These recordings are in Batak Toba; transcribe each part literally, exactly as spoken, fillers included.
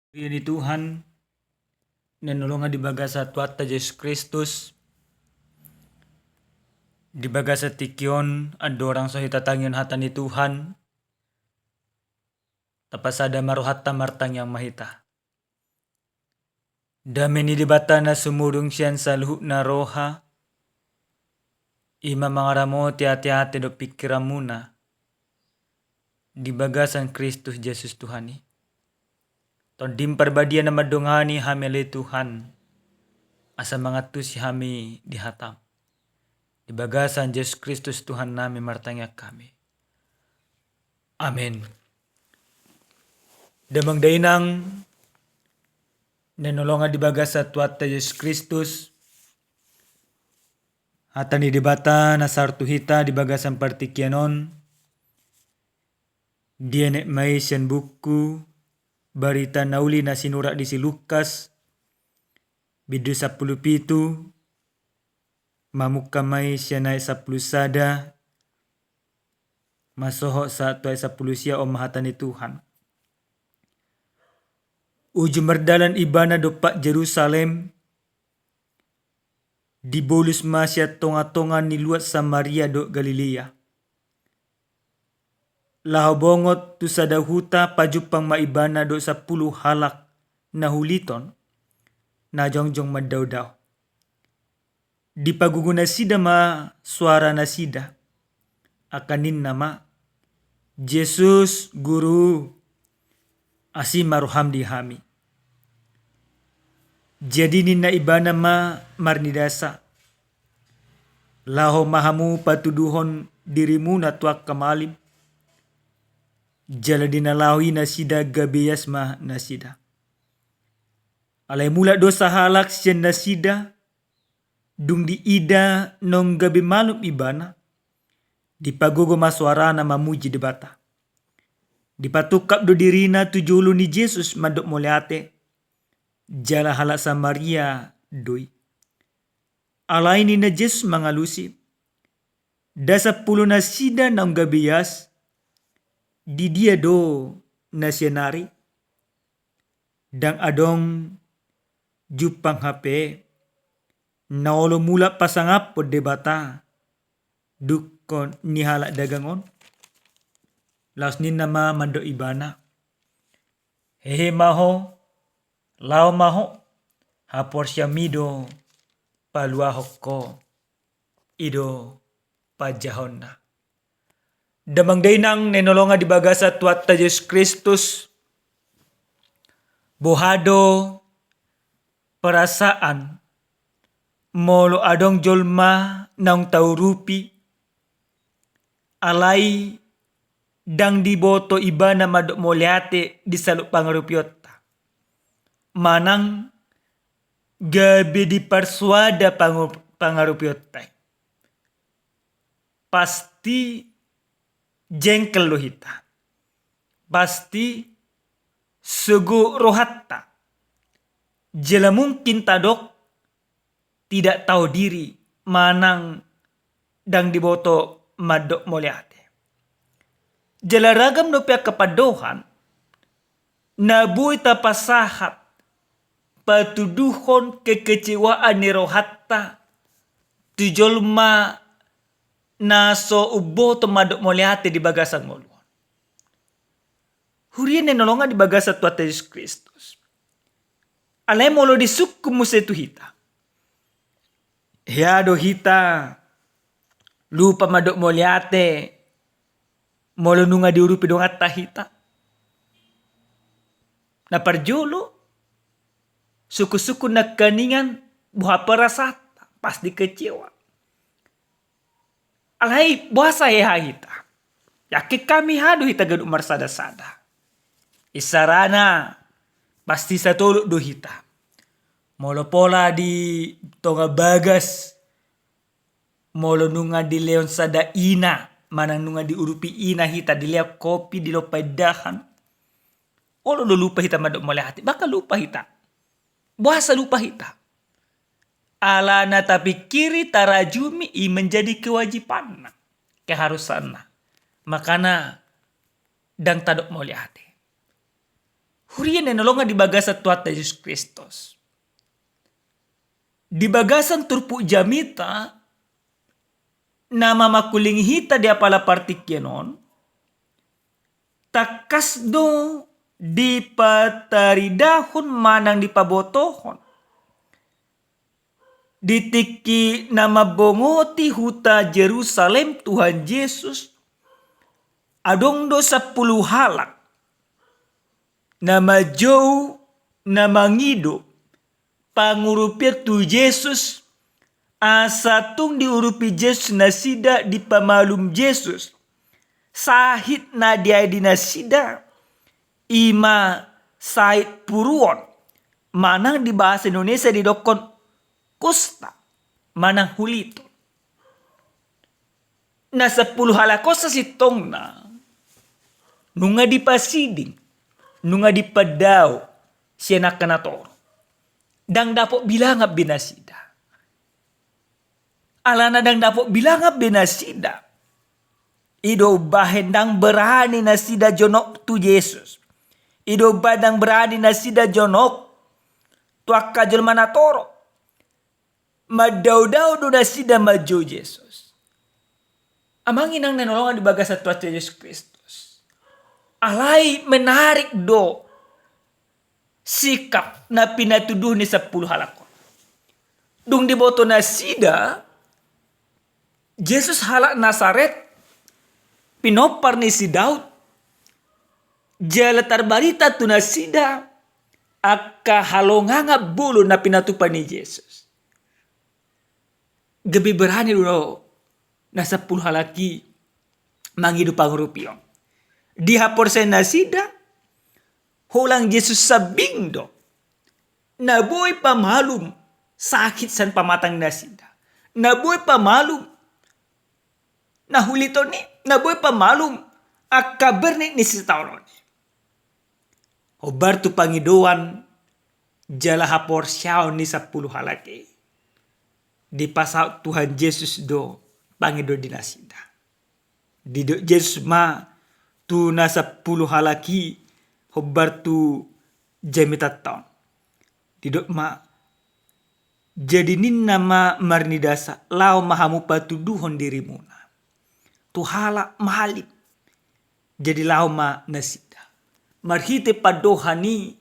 Huria ni Tuhan, na hinaholongan di bagasan Tuhanta Jesus Kristus, di bagasan tingki on andorang so hita tangihon hata ni Tuhan, tapasada ma rohanta, martangiang ma hita. Dame ni Debata na sumurung sian saluhutna roha, i ma mangaramoti ateate dohot pingkiranmuna di bagasan Kristus Jesus Tuhan i. Tondim Parbadia na mandongani hami ale Tuhan, asa mangantusi hami di hatam. Di bagasan Jesus Kristus Tuhannami martangiang hami. Amen. Damang dainang na hinaholongan di bagasan Tuhanta Jesus Kristus, hata ni Debata na sahat tu hita di bagasan partingkian on, dienet ma i sian buku Barita na Uli na sinurat ni si Lukas, bindu sampulu pitu, mamungka ma i sian ayat sampulu sada, masohot sahat tu ayat sampulu sia. On ma hata ni Tuhan. Uju mardalan ibana dompak Jerusalem, dibolus ma sian tongatonga ni luat Samaria dohot Galilea. Laho bongot tu sada huta, pajumpang ma ibana dohot sampulu halak na huliton, na jongjong mandaodao. Dipagogo nasida ma soaranasida, angka ninna ma: "Jesus, Guru, asi ma roham di hami." Jadi ninna ibana ma marnidasa: "Laho ma hamu patuduhon dirimuna tu angka malim." Jala di na laho i nasida gabe ias ma nasida. Alai mulak do sahalak sian nasida, dung diida naung gabe malum ibana, dipagogo ma soarana mamuji Debata. Dipatungkap do dirina tu jolo ni Jesus mandok mauliate, jala halak Samaria do i. Alai ninna Jesus mangalusi: "Nda sampulu nasida naung gabe ias? Di dia do nasida nari?" Ndang adong jumpang hape na olo mulak pasangaphon Debata dungkon ni halak dagang on? Laos ninna ma mandok ibana: "Hehe ma ho, laho ma ho, haporseaonmi do paluahon ho." I do panjahonna. Damang dainang na hinaholongan di bagasan Tuhanta Jesus Kristus, boha do perasaan molo adong jolma naung taurupi, alai ndang diboto ibana mandok mauliate di saluhut pangarupionta, manang gabe diparsoada pangu-, pangarupionta i? Pasti jengkel do hita. Pasti sogo rohanta. Jala mungkin tadok tidak tahu diri manang ndang diboto mandok mauliate. Jala ragam dope angka pandohan na boi tapasahat patuduhon kekecewaan ni rohanta tu jolma na so umboto mandok mauliate di bagasan ngolu on. Huria na hinaholongan di bagasan Tuhanta Jesus Kristus. Alai molo disungkun muse tu hita, hea do hita lupa mandok mauliate molo nunga diurupi donganta hita? Na parjolo, sungkunsungkun nangkiningan boha perasaanta, pasti kecewa. Alai boasa hea hita? Yakin hami hea do hita ganup marsadasada. Isarana pasti satolop do hita. Molo pola di tonga bagas, molo nunga dilehon sada ina, manang nunga diurupi ina hita, dilehon kopi, dilehon paindahan, olo do lupa hita mandok mauliate, bahkan lupa hita. Boasa lupa hita? Alana tapingkiri, tarajumi i menjadi kewajibanna, keharusanna. Makana ndang tadok mauliate. Huria na hinaholongan di bagasan Tuhanta Jesus Kristus. Di bagasan turpuk jamita na mangkulingi hita di apala partingkian on, tangkas do dipataridahon manang dipabotohon. Di tingki na mambongoti huta Jerusalem Tuhan Jesus, adong do sampulu halak na manjou, na mangido pangurupion tu Jesus, asa tung diurupi Jesus nasida, dipamalum Jesus sahit na diaidi nasida, i ma sahit puruon, manang di bahasa Indonesia didokkon kusta, manang huliton. Na sampulu halak on sasintongna nunga dipasiding, nunga dipandao sian angka na torop. Ndang dapot bilangan be nasida. Alana ndang dapot bilangan be nasida, i do umbahen ndang berani nasida jonok tu Jesus. I do umbahen ndang berani nasida jonok tu angka jolma na torop. Mandaodao do nasida manjou Jesus. Amang inang na hinaholongan di bagasan Tuhanta Jesus Kristus, alai menarik do sikap na pinatuduhon ni sampulu halak on. Dung diboto nasida Jesus halak Nasaret, pinompar ni si Daud, jala tarbarita tu nasida angka halongangan bolon na pinatupa ni Jesus, gabe berani do na sampulu halak i mangido pangurupion. Dihaporseai nasida, holan Jesus sambing do na boi pamalum sakit sian pamatang ni nasida, na boi pamalum na huliton i, na boi pamalum angka bernit ni sitaonon i. Hombar tu pangidoan jala haporseaon ni sampulu halak i, dipasaut Tuhan Jesus do pangidoan di nasida. Didok Jesus ma tu na sampulu halak i hombar tu jamitanta on. Didok ma, jadi ninna ma marnidasa, laho ma hamu patuduhon dirimuna tu halak malim. Jadi laho ma nasida. Marhite pandohan i,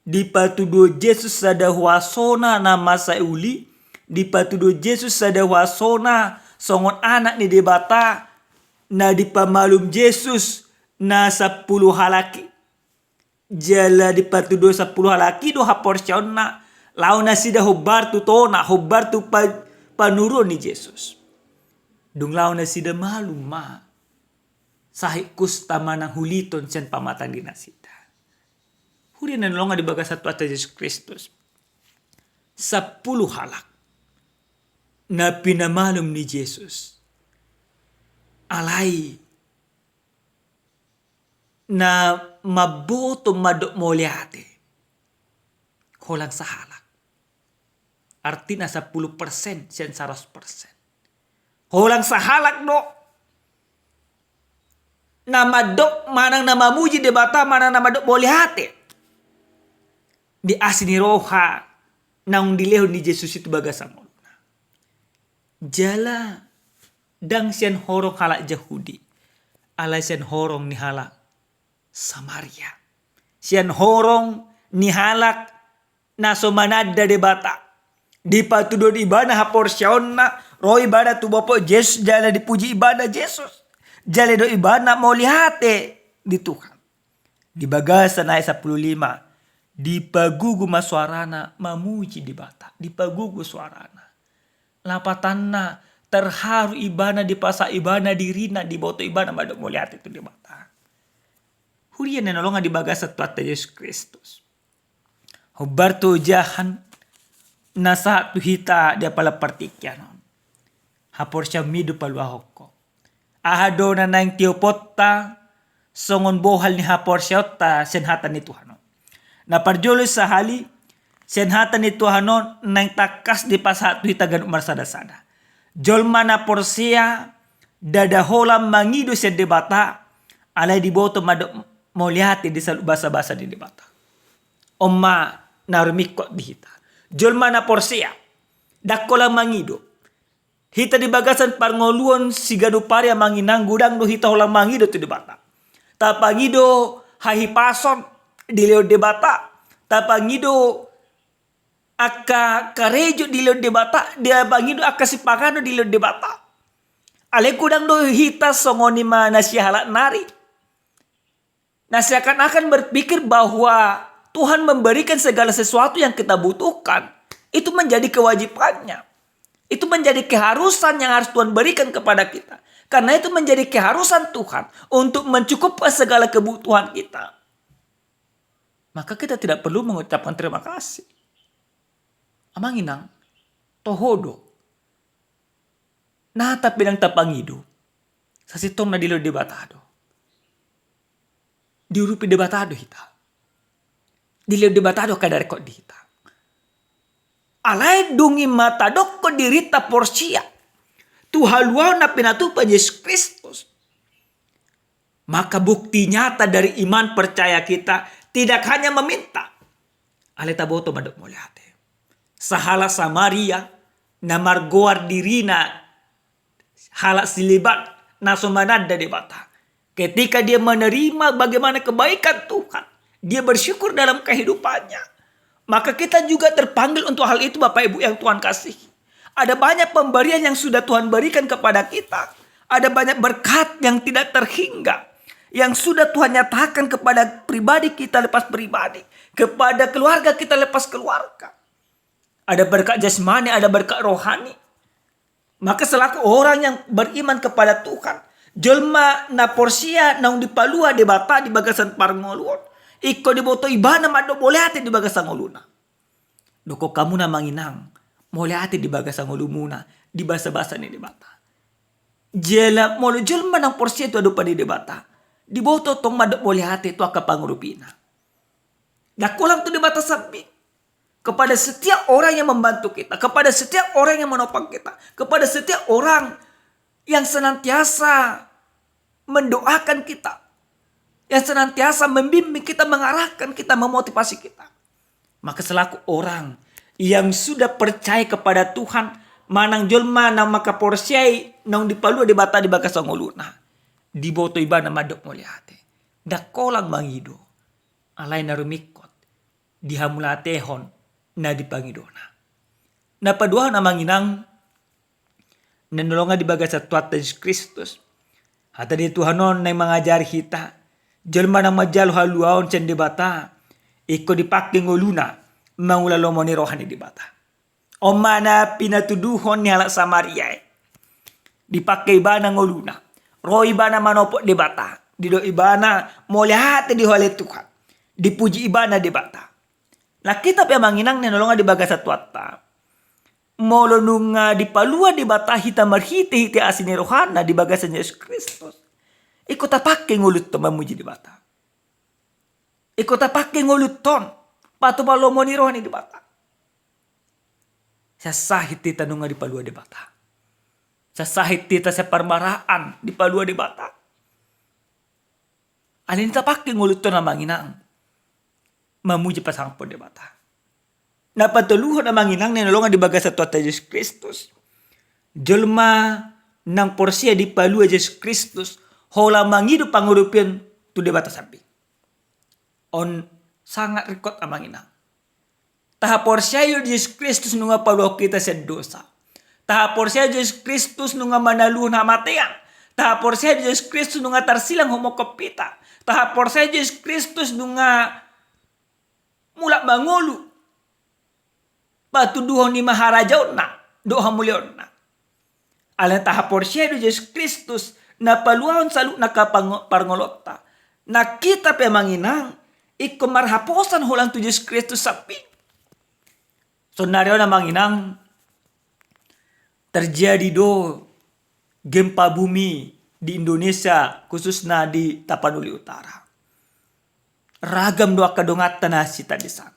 dipatuduhon Jesus sada huasona na masa uli, dipatuduhon Jesus sada huasona songon Anak ni Debata, na dipamalum Jesus na sampulu halak i. Jala dipatuduhon sampulu halak i do haporseaonna, laho nasida hombar tu tona, hombar tu pa-, panuruon ni Jesus. Dung laho nasida, malum ma sahit kusta manang huliton sian pamatang ni nasida. Huria na hinaholongan di bagasan Tuhanta Jesus Kristus, sampulu halak na pinamalum ni Jesus, alai na mamboto mandok mauliate holan sahalak. Artina sampulu persen sian saratus persen. Holan sahalak do na mandok manang na mamuji Debata manang na mandok mauliate di asi ni roha naung dilehon ni Jesus i tu bagasan ngoluna. Jala ndang sian horong halak Jahudi, alai sian horong ni halak Samaria. Sian horong ni halak na so mananda Debata. Dipatuduhon ibana haporseaonna, ro ibana tu bapok Jesus jala dipuji ibana Jesus. Jala didok ibana mauliate di Tuhan. Di bagasan ayat sampulu lima, dipagugu ma suarana mamuji Debata, dipagugu suarana. Lapatanna, terharu ibana, dipasahat ibana dirina, diboto ibana mandok mauliate tu Debata. Huria na hinaholongan di bagasan Tuhanta Jesus Kristus. Hombar tu ojahan na sahat tu hita di apala partingkian on. Haporseaonmi do paluahon ho. Aha do na naeng tioponta songon bohal ni haporseaonta sian hata ni Tuhan on? Na parjolo sahali, sian hata ni Tuhan on naeng tangkas dipasahat tu hita ganup marsadasada. Jolma na porsea ndada holan mangido sian Debata, alai diboto mandok mauliate di saluhut basabasa ni Debata. On ma na rumingkot di hita. Jolma na porsea, ndang holan mangido. Hita di bagasan parngoluon siganup ari, amang inang, godang do hita holan mangido tu Debata. Tapangido hahipason dilehon Debata. Tapangido angka karejo dilehon Debata. Tapangido angka sipanganon dilehon Debata. Alai godang do hita songon i ma na sihalak nari, na seakan-akan berpikir bahwa Tuhan memberikan segala sesuatu yang kita butuhkan. Itu menjadi kewajibannya. Itu menjadi keharusan yang harus Tuhan berikan kepada kita. Karena itu menjadi keharusan Tuhan untuk mencukupkan segala kebutuhan kita. Maka kita tidak perlu mengucapkan terima kasih. Amang inang, toho do. Na tapi ndang tapangido, sasintongna dilehon Debata do. Diurupi Debata do hita. Dilehon Debata do angka na ringkot di hita. Alai dung i ma tadokkon dirinta porsea tu haluaon na pinatupa Jesus Kristus, maka bukti nyata dari iman percaya kita tidak hanya meminta, alai taboto mandok mauliate. Sahalak Samaria na margoar dirina halak sileban, na so mananda Debata, ketika dia menerima bagaimana kebaikan Tuhan, dia bersyukur dalam kehidupannya. Maka kita juga terpanggil untuk hal itu, Bapak Ibu yang Tuhan kasihi. Ada banyak pemberian yang sudah Tuhan berikan kepada kita. Ada banyak berkat yang tidak terhingga yang sudah Tuhan nyatakan kepada pribadi kita lepas pribadi, kepada keluarga kita lepas keluarga. Ada berkat jasmani, ada berkat rohani. Maka selaku orang yang beriman kepada Tuhan, jolma na porsea naung dipalua Debata di bagasan parngoluon, ingkon diboto ibana mandok mauliate di bagasan ngoluna. Dokkon hamu na, amang inang, mauliate di bagasan ngolumuna di basabasa ni Debata. Jala molo jolma naung porsea tu adopan ni Debata, diboto tong mandok mauliate tu angka pangurupina. Ndang holan tu Debata sambing. Kepada setiap orang yang membantu kita, kepada setiap orang yang menopang kita, kepada setiap orang yang senantiasa mendoakan kita, yang senantiasa membimbing kita, mengarahkan kita, memotivasi kita. Maka selaku orang yang sudah percaya kepada Tuhan, manang jolma na mangkaporseai naung dipalua Debata di bagasan ngoluna, diboto ibana mandok mauliate. Ndang holan mangido, alai na rumingkot dihamauliatehon na dipangidona. Na paduahon, amang inang, na hinaholongan di bagasan Tuhanta Jesus Kristus. Hata ni Tuhan on naeng mangajari hita, jolma na manjalo haluaon sian Debata, ingkon dipangke ngoluna mangula lomo ni roha ni Debata. On ma na pinatuduhon ni halak Samaria i. Dipangke ibana ngoluna. Ro ibana manopot Debata. Didok ibana, mauliate di Ho ale Tuhan. Dipuji ibana Debata. Alkitab, amang inang, na hinaholongan di bagasan Tuhanta, molo nunga dipalua Debata hita marhitehite asi ni rohana di bagasan Jesus Kristus, ingkon tapangke ngolunta on mamuji Debata. Ingkon tapangke ngolunta on patupa lomo ni roha ni Debata. Sian sahit hita nunga dipalua Debata. Sian sahit hita sian parmaraan dipalua Debata. Alani i tapangke ngolunta on, amang inang, mamuji pasangaphon Debata. Na patoluhon, amang inang, na hinaholongan di bagasan Tuhanta Jesus Kristus, jolma naung porsea dipalua Jesus Kristus holan mangido pangurupion tu Debata sambing. On sangat ringkot, amang inang. Tahaporseai do Jesus Kristus nunga paluahon hita sian dosa. Tahaporseai do Jesus Kristus nunga manaluhon hamatean. Tahaporseai do Jesus Kristus nunga tarsilang humongkop hita. Tahaporseai do Jesus Kristus nunga mulak mangolu, patuduhon ni ma harajaonna dohot hamuliaonna. Alai tahaporseai do Jesus Kristus na paluahon saluhutna angka pang-, parngoluonta. Na hita pe, amang inang, ingkon marhaposan holan tu Jesus Kristus sambing. Saonari on, amang inang, terjadi do gempa bumi di Indonesia, khususna di Tapanuli Utara. Ragam do angka donganta na sitangisan.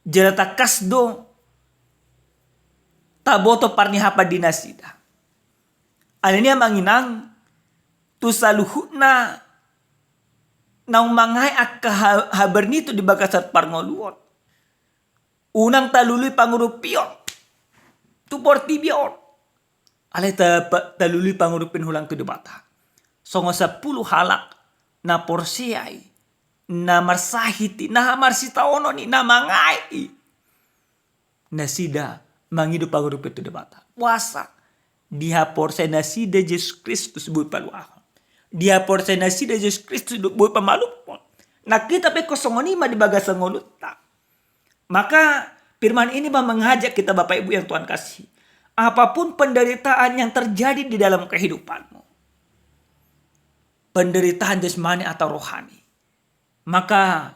Jala tangkas do taboto parnihapan di nasida. Alani i, amang inang, tu saluhutna naung mangae angka ha-, habar ni tu di bagasan parngoluon. Unang talului pangurupion tu portibi on. Alai ta-, pa-, talului pangurupion hulang tu Debata. Songon sampulu halak na porsea i, na marsahit i, na marsitaonon i, na mangae i. Nasida mangido pangurupion tu Debata. Puasa. Dihaporseai nasida Jesus Kristus boi paluahon. Dihaporseai nasida Jesus Kristus do boi pamalumhon. Na kita pe ingkon songon i ma di bagasan ngolunta. Maka firman ini ma mengajak kita, Bapak Ibu yang Tuhan kasih. Apapun penderitaan yang terjadi di dalam kehidupanmu, penderitaan jasmani atau rohani, maka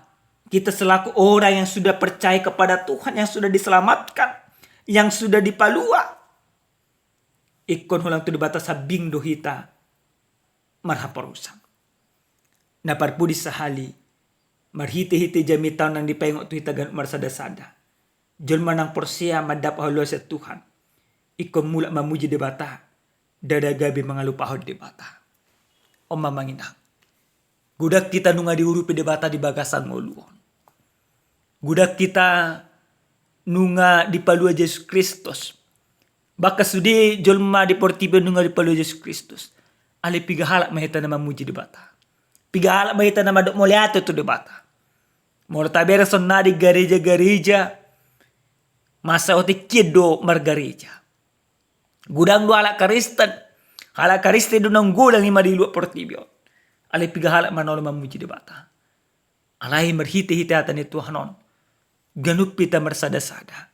kita selaku orang yang sudah percaya kepada Tuhan, yang sudah diselamatkan, yang sudah dipalua, ingkon hulang tu Debata sambing do hita marhaporusan. Na parpudi sahali, marhite-hite jamita on nang dipaingot tu hita ganup marsada-sada, jolma nang porsea mandapot haluaon sian Tuhan, ingkon mulak mamuji Debata, ndada gabe mangalupahon Debata. On ma, Amang Inang. Godang hita nunga diurupi Debata di bagasan ngolu on. Godang hita nunga dipalua Jesus Kristus. Bahkan sude jolma di portibi on nunga dipalua Jesus Kristus. Alai piga halak ma hita na mamuji Debata? Piga halak ma hita na mandok mauliate tu Debata? Molo tabereng songon na di gareja-gareja, masa otik kian do margareja. Godang do halak Kristen. Halak Kristen do naung godang i ma di luat portibi on. Alai piga halak ma na olo mamuji Debata? Alai marhite-hite hata ni Tuhan on, ganup hita marsada-sada.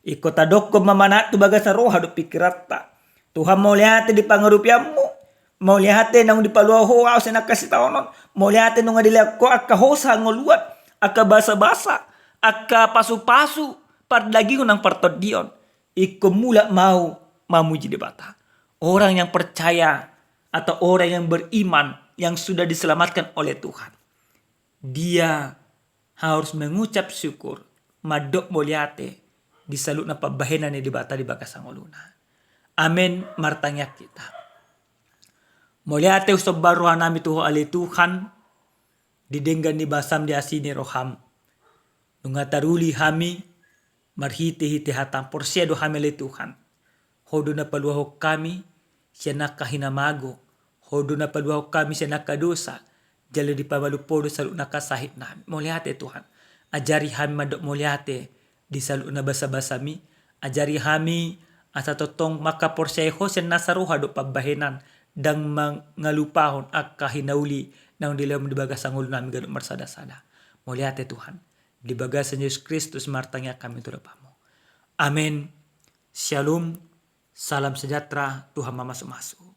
Ingkon tadokkon ma manat tu bagasan roha dohot pingkiranta. Tuhan, mauliate di pangurupianmu. Mauliate naung dipalua Ho ahu sian angka sitaonon. Mauliate nunga dilehon Ho angka hosa hangoluan, angka basa-basa, angka pasu-pasu pardagingon nang partondion. Ingkon mulak ma ahu mamuji Debata. Orang yang percaya atau orang yang beriman yang sudah diselamatkan oleh Tuhan, dia harus mengucap syukur, mandok mauliate di saluhutna pambahenan ni Debata di bagasan ngoluna. Amen. Martangiang hita. Mauliate husomba rohanami tu Ho ale Tuhan, di denggan ni basam, di asi ni roham. Nunga taruli hami marhite-hite hatam, porsea do hami ale Tuhan. Ho do na paluahon hami sian angka hinamago. Ho do na paluahon hami sian angka dosa. Jala dipamalum Ho do saluhutna angka sahit nami. Mauliate Tuhan. Ajari hami mandok mauliate di saluhutna basa-basami. Ajari hami asa tongtong mangkaporseai Ho sian nasa roha dohot pambahenan, ndang mangalupahon angka hinauli naung dilehonMu di bagasan ngolunami ganup marsada-sada. Mauliate Tuhan. Di bagasan Jesus Kristus martangiang hami tu adopanMu. Amen. Shalom. Salam sejahtera. Tuhan mamasu-masu.